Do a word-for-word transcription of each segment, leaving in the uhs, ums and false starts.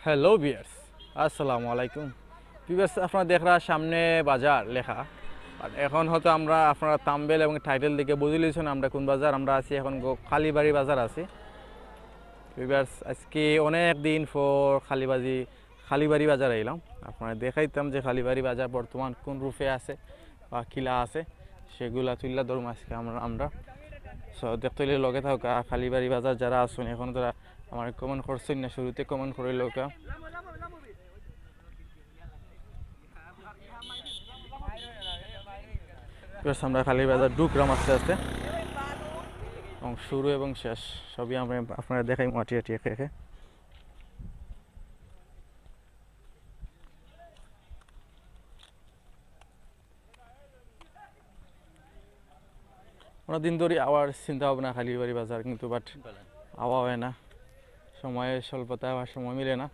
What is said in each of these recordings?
Hello viewers, আসসালামু আলাইকুম। ভিউয়ার্স, আপনারা দেখরা সামনে বাজার লেখা, আর এখন হয়তো আমরা, আপনারা থাম্বনেইল এবং টাইটেল দেখে বুঝি লিছইন আমরা কোন বাজার। আমরা আছি এখন গো-, কালীবাড়ি বাজার আছি। ভিউয়ার্স, আজকে অনেক দিন পর কালীবাজি কালীবাড়ি বাজার আইলাম, আপনারা দেখাইতাম যে কালীবাড়ি বাজার বর্তমান কোন রূপে আছে বা কিলা আছে, সেগুলা তুইলা ধরমু আজকে আমরা আমরা। সো, দেখতে অইলে লগে থাকউক্কা। কালীবাড়ি বাজার যারা আছইন, এখনো তারা আমার কমেন্ট করছইন না, শুরুতে কমেন্ট করি লউক্কা। ভিউয়ার্স, আমরা কালীবাড়ি বাজার ঢুকরাম আস্তে আস্তে, এবং শুরু এবং শেষ সবই আমরা আপনারা দেখাইমু আটি আটি একে একে। অনেক দিন ধরি আওয়ার চিন্তা ভাবনা কালীবাড়ি বাজার, কিন্তু বাট আওয়া হয় না, সময়ের স্বল্পতা, আবার সময় মিলে না।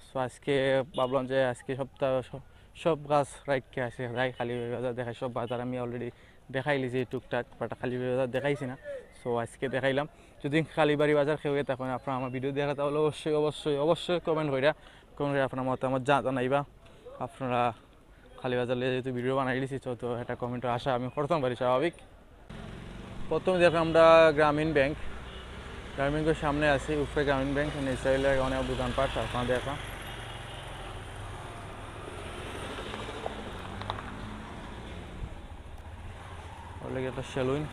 সো আজকে ভাবলাম যে আজকে সপ্তাহ স-, সব কাজ রাখিয়া আজকে যাই কালীবাড়ি বাজার দেখাই। সব বাজার আমি অলরেডি দেখাইলিছি টুকটাক, বাট কালীবাড়ি বাজার দেখাইছি না। সো আজকে দেখাইলাম। যদি কালীবাড়ি বাজার কেউ থাকইন, আপনারা আমার ভিডিও দেখরা, তাহলে অবশ্যই, অবশ্যই, অবশ্যই কমেন্ট করিয়া, কমেন্ট করিয়া আপনার মতামত জা-, জানাইবা। আপনারা কালীবাজার লইয়া যেহেতু ভিডিও বানাই দিছি, তো, তো একটা কমেন্ট আশা আমি করতাম পারি স্বাভাবিক। প্রথমে দেখো আমরা গ্রামীণ ব্যাংক, গ্রামীণ ব্যাংকের সামনে আছি, উপরে গ্রামীণ ব্যাংক, নিচে অইলে অনেক দোকানপাট, আপনারা দেখো। অইলে একটা salon.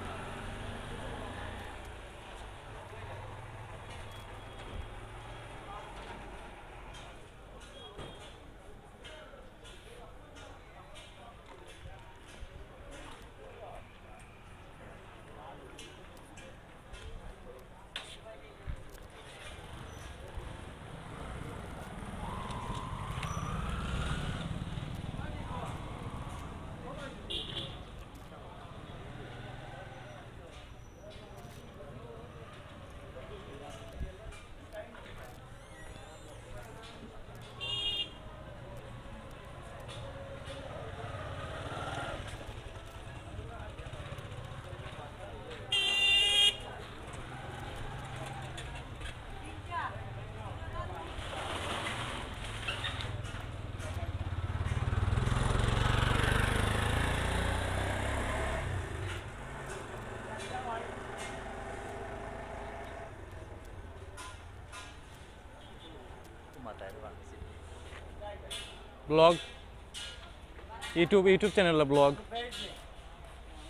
Blog, YouTube, YouTube channel, blog,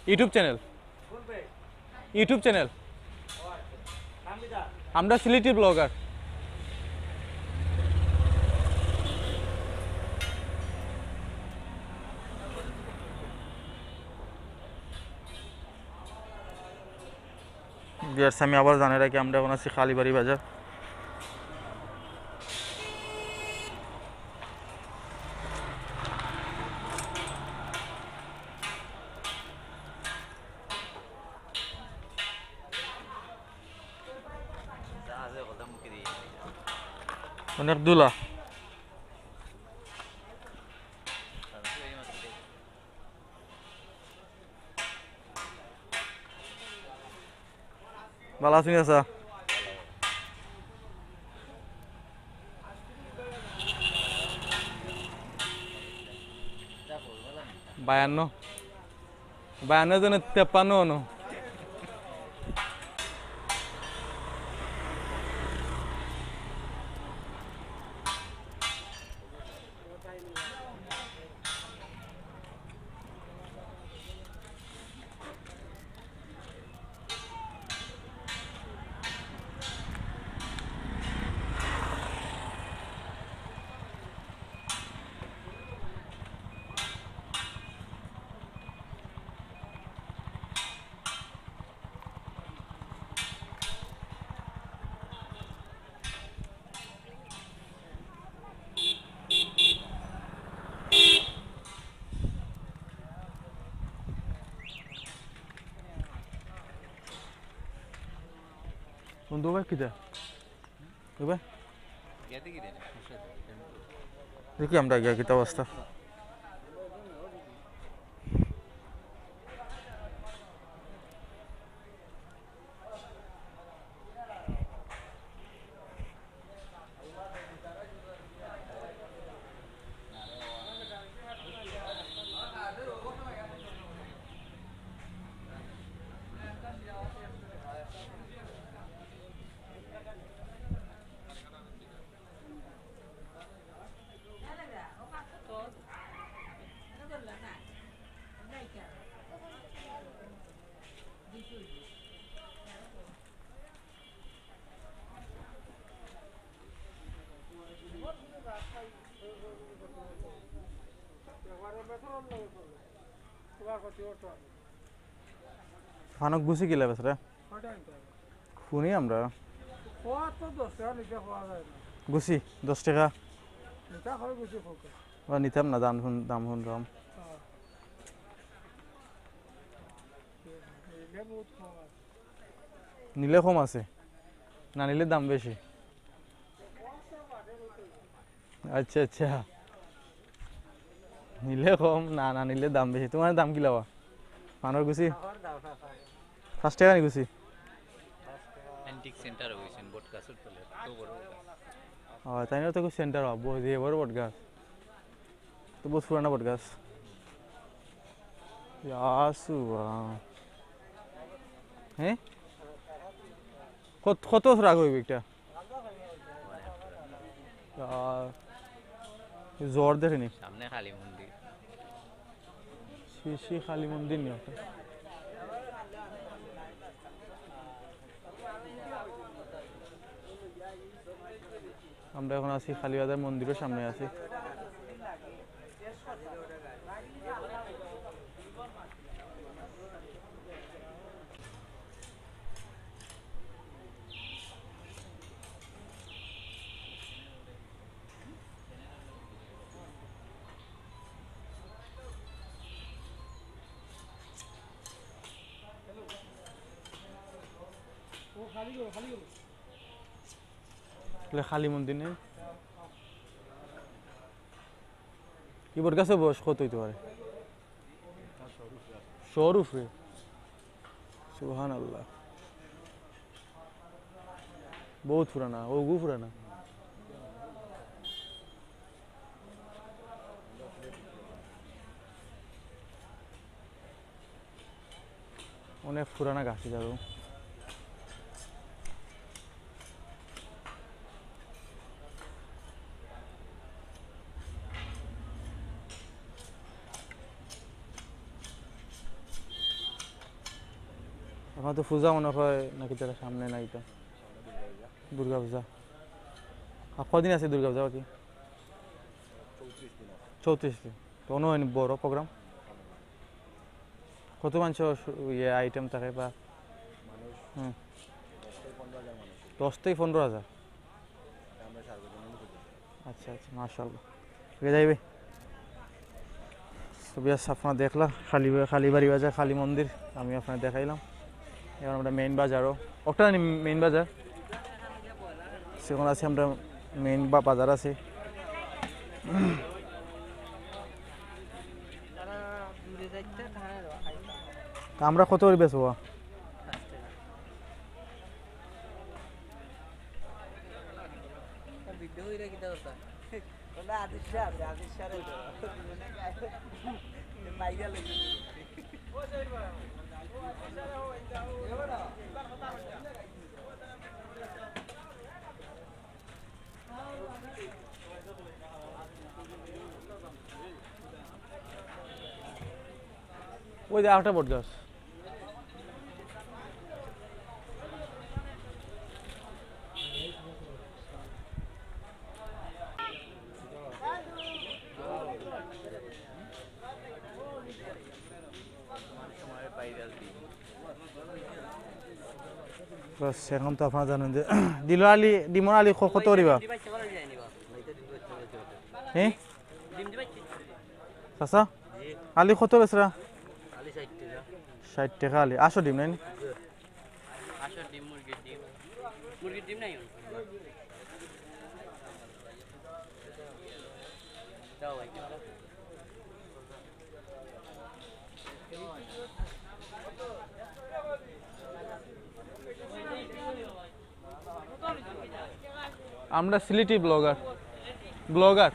YouTube channel, YouTube channel. আমরা সিলেটি ব্লগার। ভিউয়ার্স, আমি আবার জানাই রাখি, আমরা এখন আছি কালীবাড়ি বাজার। অনেক ধুলা। ভালা আছইন চাচা? বায়ান্ন, বায়ান্ন জনে তেপ্পান্ন অনো। বন্ধু ভাই, কিতা? দেখি আমরা গিয়া কিতা অবস্থা। ফানক গুছি কিলা বেচরা? হুনি আমরা। গুছি দশ টেকা। ও, নিতাম না, দাম হুন, দাম হুন, দাম। নিলে কম আছে, না নিলে দাম বেশি। আচ্ছা, আচ্ছা, নিলে কম, না, না নিলে দাম বেশি। তুমার দাম কিলা বা? ফানর গুছি? পাঁচ টেকা নি গুছি? অ্যান্টিক সেন্টার অইছইন, বট গাছর তলে, অত বড় বট গাছ। ও, তাইন তো খুব সেন্টার অইবো, যে বড় বট গাছ। তো বউত পুরানা বট গাছ। ইয়া সুবহান। হ্যাঁ? কত, কত বছর আগে অইবো একটা? আহ, জ্বর দেখেনি। সামনে কালী মন্দির। শ্রী শ্রী কালী মন্দির নি ওটা। আমরা এখন আছি কালীবাজার মন্দিরর সামনে আছি। বলে কালী মন্দির নি? ই বট গাছর বয়স কত অইতে পারে? শর উপরে। সুবহানাল্লাহ। বউত পুরানা, অগু পুরানা। অনেক পুরানা গাছ ইতা। আপনার তো পূজা মনে হয় নাকি তারা সামনে নাই তো? দুর্গা পূজা। আর কদিন আছে দুর্গা পূজা বাকি? চৌত্রিশ দিন। তো অনো অনেক বড় প্রোগ্রাম। কত মানুষ ইয়ে আইটেম থাকে বা? মানুষ হুম। দশ থেকে পনেরো হাজার মানুষ। দশ থেকে পনেরো হাজার? আমরা সার্বজনীন পুজো। আচ্ছা, আচ্ছা, মাশাআল্লাহ। ওকে যাইবে। তো বিয়াস, আপনারা দেখলা কালী, কালীবাড়ি বাজার, কালী মন্দির আমি আপনারা দেখাইলাম। এখন আমরা মেইন বাজারও, ওটা নি মেইন বাজার। এখন আছি আমরা মেইন বা-, বাজার আছি। তা আমরা কত করি বেচবো? ওই যে আরেকটা বট গাছ। বাস, এখন তো আপনারা জানেন যে ডিমর আলি, ডিমর আলি ক-, কত করিবা? হ্যাঁ? চাচা, আলি কত বেচরা? ষাইট টেকা আলি। আসল ডিম নাই নি? আসল ডিম, মুরগির ডিম। মুরগির ডিম নাই? দাও ভাই। আমরা সিলেটি ব্লগার, ব্লগার।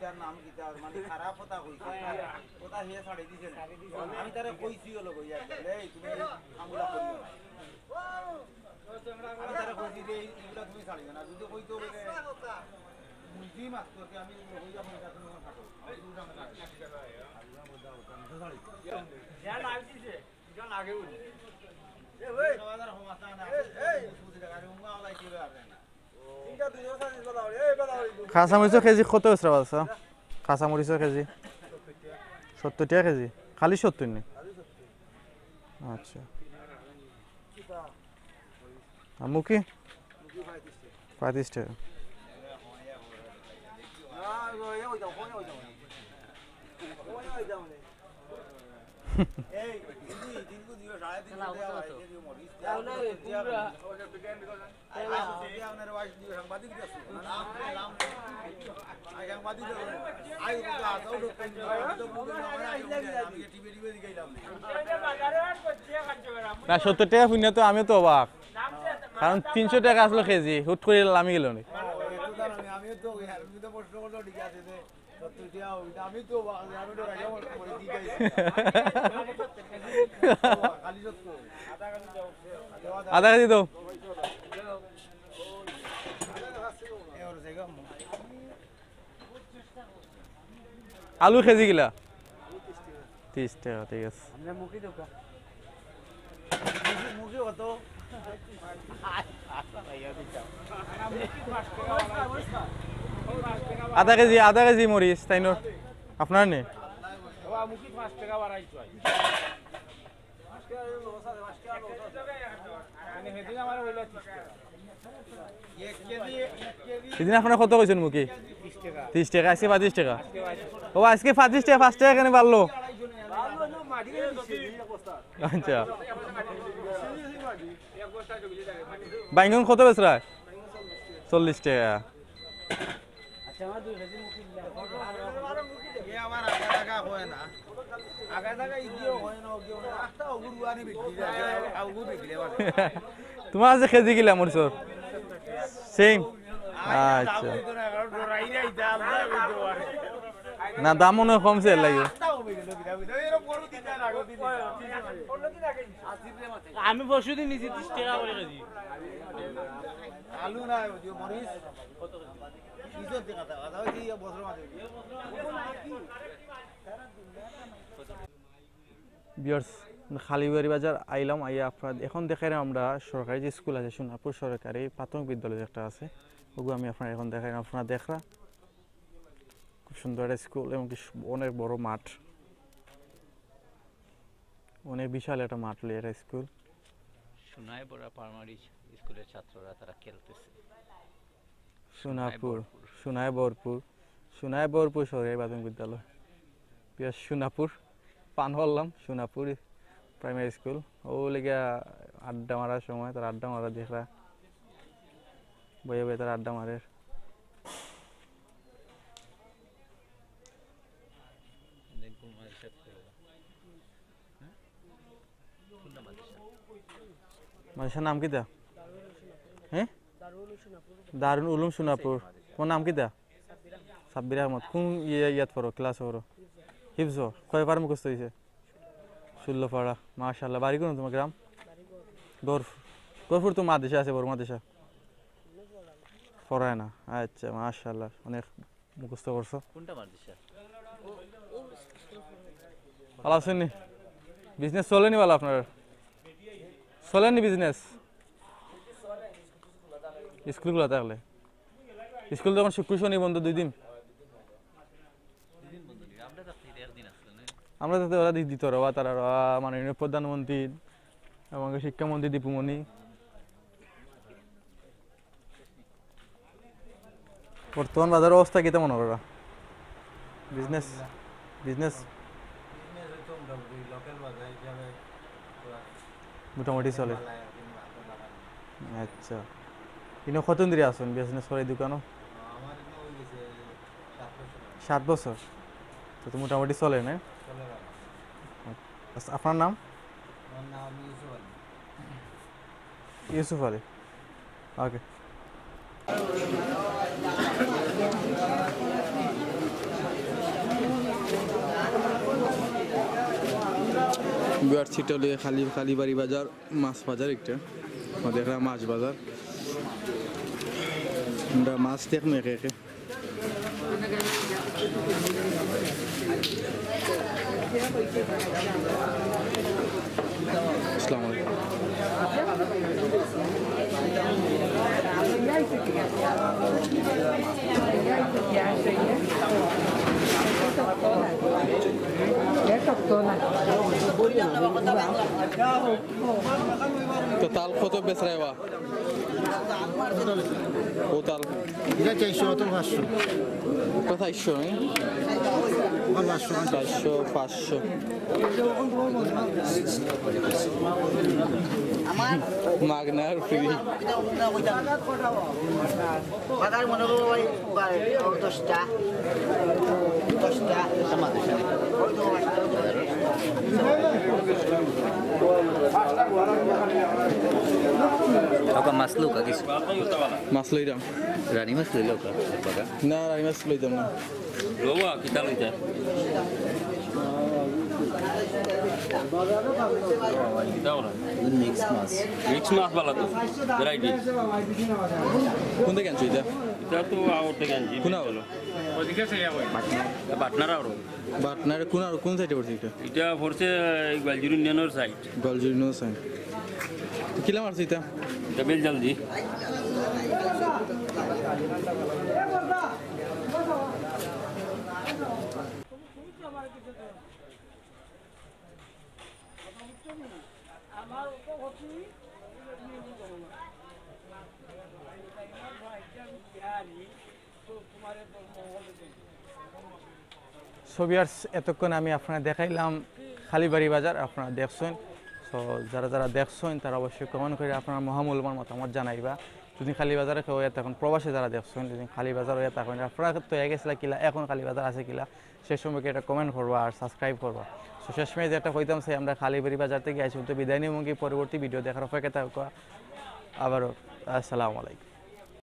তার নাম কিতা? মানে খারাপ কথা কইছে, কথা হে ছাড়ি দিছে না। আমি তারে কইছি হলো কইয়া, "এই তুমি আমগুলা করিও না।" আমি তারে কইছি যে, "এই, ইগুলা তুমি ছাড়িও না।" যদি কইতো বলে, "মুজি মাছ করতে আমি কইয়া বলে, তুমি আমার থাকো।" আমি তুমি আমার থাকো। এ ভাই। এই, এই। খাসা মরিচর কেজি কত বেচরা বাদশা? খাসা মরিচর কেজি? সত্তর টেকা কেজি? খালি সত্তর নি? আচ্ছা। আর মুখি? পঁয়ত্রিশ টেকা। না, সত্তর টেকা হুনিয়া তো আমিও তো অবাক, কারণ তিনশো টেকা আছলো কেজি, হুট করি লামি গেলো নি। আধা কেজি দাও। আলু কেজি কিলা? ত্রিশ টেকা, ঠিক আছে। আধা কেজি, আধা কেজি মরিচ, তাই না? আপনার নি? সেদিন আপনারা কত কইছেন মুখি? ত্রিশ টেকা, আজকে পঁয়ত্রিশ টেকা। ও, আজকে পঁয়ত্রিশ টেকা, পাঁচ টেকা কেনে বাড়লো? আচ্ছা। বাইঙ্গন কত বেচরা? চল্লিশ টেকা। তোমার আছে কেজি কিলা মরিচর? সেম। আচ্ছা। না, দাম মনে হয় কমছে, এর লাগি। আমি পরশু দিন নিছি ত্রিশ টেকা করি কেজি। আলু না, ওই যে মরিচ। ভিউয়ার্স, কালীবাড়ি বাজার আইলাম, আইয়া আপনারা এখন দেখাইরাম আমরা সরকারি যে স্কুল আছে, সোনাপুর সরকারি প্রাথমিক বিদ্যালয় একটা আছে, ওগু আমি আপনারা এখন দেখাইরাম, আপনারা দেখরা। খুব সুন্দর একটা স্কুল এবং কি সু-, অনেক বড় মাঠ, অনেক বিশাল একটা মাঠ লইয়া একটা স্কুল। সোনাইবরা প্রাইমারি স্কুলের ছাত্ররা তারা খেলতেছে। সোনাপুর, সোনাইবরপুর। সোনাইবরপুর সরকারি প্রাথমিক বিদ্যালয়। পিয়া সোনাপুর, পান করলাম, সোনাপুর প্রাইমারি স্কুল। ও লেগে আড্ডা মারার সময়, তারা আড্ডা মারা দেখরা। বইয়ে বইয়ে তারা আড্ডা মারের। মাদ্রাসার নাম কিতা? হ্যাঁ? দারুল উলুম সোনাপুর। তোমার নাম কিতা? সাব্বির আহমদ। কোন ইয়ে, ইয়াত পড়ো, ক্লাসে পড়ো? হিফজো। কয় পারা মুখস্থ হইছে? ষোলো পারা। মাশাআল্লাহ। বাড়ি কোন তোমার গ্রাম? গহরপুর। গহরপুর তো মাদ্রাসা আছে, বড় মাদ্রাসা? পড়ায় না। আচ্ছা, মাশাআল্লাহ। অনেক মুখস্থ করছো। কোনটা মাদ্রাসা? ভালা আছইন নি? বিজনেস চলে নি ভালা আপনার? চলে নি বিজনেস? স্কুল খোলা থাকলে? স্কুল তখন শুক্র শনি বন্ধ দুই দিন। আমরা তাতে ওরা দি-, দিত ওরা, তারা ওরা মাননীয় প্রধানমন্ত্রী এবং শিক্ষামন্ত্রী দীপুমণি। বর্তমান বাজার অবস্থা কিতা মনে কররা? Business, business? বিজনেস হয়তো মোটামুটি, লোকাল বাজার হিসাবে তো আর মোটামুটি চলে। বালায় আর কি, মাথা লাগানো। আচ্ছা, ইনো কতদিন ধরে আছেন বিজনেস করে এই দোকানো? আমার এখানে হয়ে গেছে সাত বছর। সাত বছর? তো, তো মোটামুটি চলে, না? চলে আর কি। আচ্ছা, আপনার নাম? আমার নাম ইউসুফ আলী। ইউসুফ আলী। ওকে। বিয়ার সিটলে খালি, কালীবাড়ি বাজার, মাছ বাজার একটা। ও দেখরা মাছ বাজার। আমরা মাছ দেখমু একে একে। আসসালামু আলাইকুম। তো তাল কত বেচরা বা? ও তাল। এটা চারশো, অত পাঁচশো। কত চারশো, হ্যাঁ? আমার পাঁচশো, পাঁচশো। চারশো, পাঁচশো। মাগনা আর ফ্রি। বাজার মনে করো ওই বা-, দশটা, দশটা। ওকা মাছ লউকা কিছু। মাছ লইরাম। রানী মাছ লইলে ওকা, বাগা। না, রানী মাছ লইতাম না। লওয়া, কিতা লইতা? কিতা ওরা? মিক্স মাছ। মিক্স মাছ বালা তো, ভ্যারাইটি। কোন থেকে আনছো এটা? এটা তো আগর থেকে আনছি। কোন আগর? পাটনার আগর। পাটনার কোন আগর, কোন সাইডে পড়ছে এটা? এটা পড়ছে এই গোয়ালজুরি ইউনিয়নের সাইড। গোয়ালজুরি ইউনিয়নের সাইড। তো কিলা মারছে এটা? এটা বেল জাল দি। So viewers, এতক্ষণ আমি আপনারে দেখাইলাম কালীবাড়ি বাজার, আপনারা দেখছইন। So যারা যারা দেখছইন, তারা অবশ্যই comment করি আপনারা মহামূল্যবান মতামত জানাইবা। যদি কালীবাজারে কেউ ইয়া থাকইন, প্রবাসে যারা দেখছইন, যদি কালীবাজার ইয়া থাকইন, আপনারা তো আগে গেছিলা কিলা, এখন কালীবাজার আছে কিলা, সে সম্পর্কে একটা comment করবা আর subscribe করবা। So শেষমেশ যেটা কইতাম চাই, আমরা কালীবাড়ি বাজার থেকে আইছি, তো বিদায় নিমু কি, পরবর্তী video দেখার অপেক্ষা থাকো। আবারও আসসালামু আলাইকুম।